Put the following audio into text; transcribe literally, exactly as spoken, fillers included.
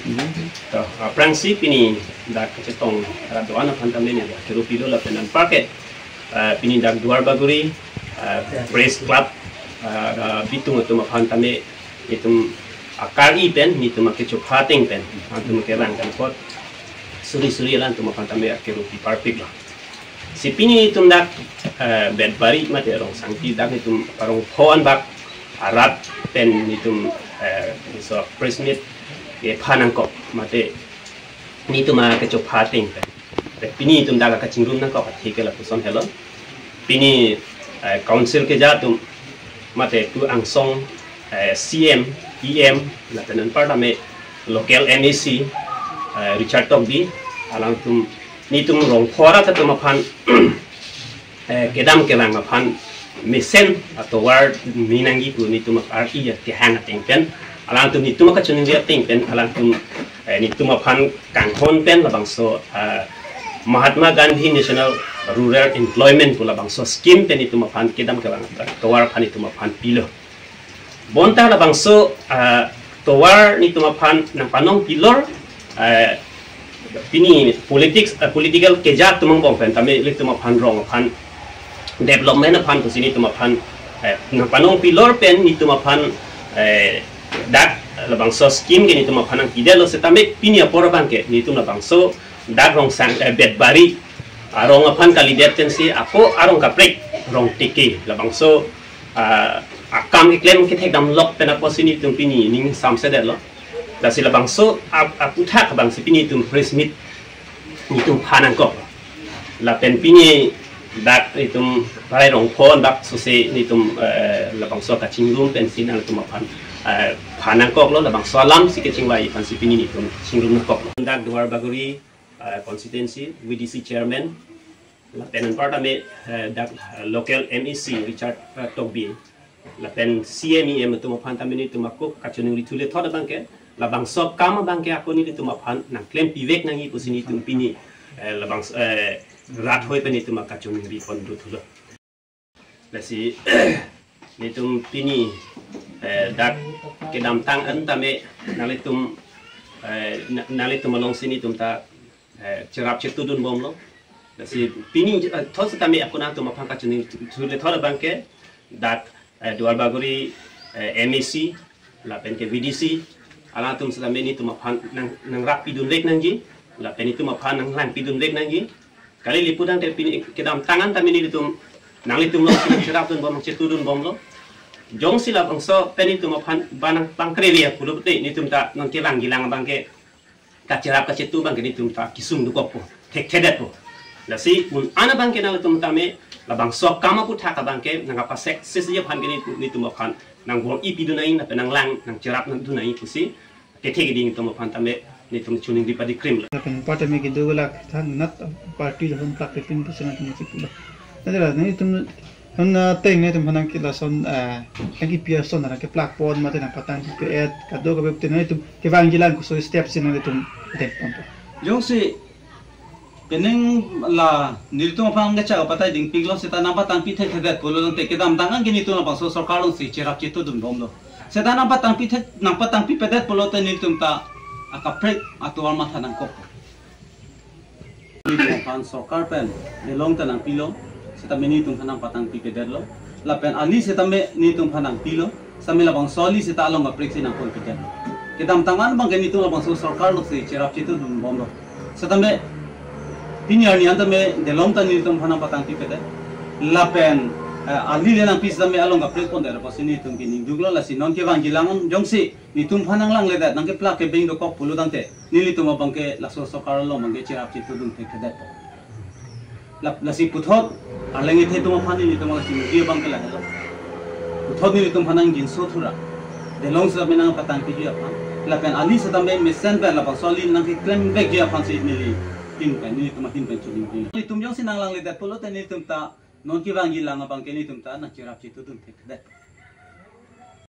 To, aphrangsi pini dak kachetong rat do-an aphan tame neli akero pilo lapen anparke, eh, pini dak Duarbagori, eh, Press Club, eh, eh, bitung atum aphan tame itum akari pen, itum akechopha ateng pen, atum kerang kan pot suri suri alanglitum aphan tame akero pi parpik lo. Si pini itum dak, eh, Betbari mate Rongsangpi dak itum parong pho anbak arat pen itum, eh, so press meet kepha nangkok mate itum akechopha ateng pen. Te pini itum dak kachingrum nangkok athe ke lapuson helo. Pini, eh, council keja atum mate pu angsong, eh, C M, E M, lapen anparta me local M A C, eh, Richard Tokbi, alangtum nelitum rong pho arat atum aphan, eh, kedam kevang aphan mesen atovar mi nangji pu nelitum akari kehang ateng pen, alangtum nelitum akachiningri ateng pen, alangtum, eh, nelitum aphan kanghon pen labangso, eh, Mahatma Gandhi National Rural Employment pu labangso scheme pen nelitum aphan kedam kevang atovar aphan nelitum aphan pilo. Bonta labangso, ah, tovar nelitum aphan nangpanong pilor, ah, pini politics, ah, political keja atum angbong pen tame nelitum aphan rong aphan development aphan pusi nelitum aphan, eh, nangpanong pilor pen nelitum aphan, eh, dak labangso scheme ke nelitum aphan nangpidetlo setame pini apor abangke nelitum labangso dak Rongsang, eh, Betbari arong aphan kalidet pensi ako arong kaprek Rongteke labangso, ah, akam keklem kethek damlok pen apotsi nelitum pini ning samsedetlo. Lasi labangso ap-, aputhak abangsi pini itum press meet nelitum pha nangkok. Lapen pini dak itum parai rong pho anbak sose nelitum, eh, labangso kachingrum pensi nangtum aphan, eh, pha nangkoklo, labangso alamsi kachingvai aphansi pini nelitum chingrum nangkoklo. Dak Duarbagori, eh, constituency V D C chairman, lapen anparta me, eh, dak, eh, local M A C Richard, eh, Tokbi, lapen C M E M atum aphan tame nelitum ako kachiningri thule thot abangke, labangso akam abangke ako nelitum aphan nangklem pivek nangji pusi nelitum pini, eh, labangso, eh, rat hoi pen nelitum akachiningri pon dothulo. Lasi nelitum pini, eh, dak kedamtang an tame nanglitum, eh, na-, nanglitum alongsi nelitum ta, eh, cherap chetudun bomlo. Lasi pini, eh, thot setame ako nangtum aphan kachiningri thule thot abangke dak, eh, Duarbagori, eh, M A C lapen ke V D C, alangtum setame nelitum aphan nang, nangrap pidunvek nangji, lapen nelitum aphan nanglang pidunvek nangji. Kali lipudang te pini kedamtang an tame nelitum nanglitum alongsi cherapdun bom, chetudun bomlo. Jongsi labangso pen nelitum aphan ba nangpangkrevi pulote nelitum ta non kevangjilang abangke kacherap kachetu abangke nelitum ta kesung dokokpo, thekthedetpo. Lasi un-an abangke nangtum tame labangso akam aputhak abangke nangkapasek sesi aphan ke nelitum, nelitum aphan nangbor-i pidun nangji, lapen nanglang nangcherap nangdun nangji pusi kethe keding atum aphan tame nelitum chiningri padikrimlo. Lapen anparta me kedo lak than nat party lapen plak pepin pusi nangtum chipulo. Nanti la nelitum han, ah, ateng nelitum aphan nangke lason, ah, nangkepi ason nangkeplak pon mate nangpatangpi pe-et kadokave putin nelitum kevangjilang koso step si nelitum ateng ponpo. Jongsi penang la nelitum aphan kechak apatai dingpiklo seta nangpatangpi thekthedet pulo tangte kedamtang an ke nelitum labangso sorkar alongsi cherap chetudun bomlo. Seta nangpatangpi thek, nangpatangpi pedet pulote nelitum ta akaprek atovar matha nangkok. Nelitum aphan sorkar pen delong ta nangpilo, setame nelitum aphan nangpatangpi pedetlo. Lapen ali setame nelitum aphan nangpilo, setame labangso ali seta along kaprek si nangpon pedet. Kedamtang an abangke nelitum labangso sorkar alongsi cherap chetudun bomlo. Setame pini arni an tame delong ta nelitum aphan nangpatangpi pedet. Lapen, eh, ali le nangpi setame along kaprek pondet apotsi nelitum keningduklo, lasi non kevangjilang jongsi nelitum aphan nanglangledet, nangkeplak kebeng dokok pulo tangte nelitum abangke laso sorkar along abangke cherap chetudun thekthedetpo. Lap, lasi puthot arleng ethe atum aphan nelitum along chiningri abangke lahelo. Puthot nelitum aphan nangjinso thura. Delong setame nangpatangpiji aphan. Lapen ali setame mesen pen labangso ali nangkeklemvekji aphansi neli ahin pen, nelitum ahin pen chiningri. Nelitum jongsi nanglangledet pulote nelitum ta non kevangjilang abangke nelitum ta nangcherap chetudun thekthedet.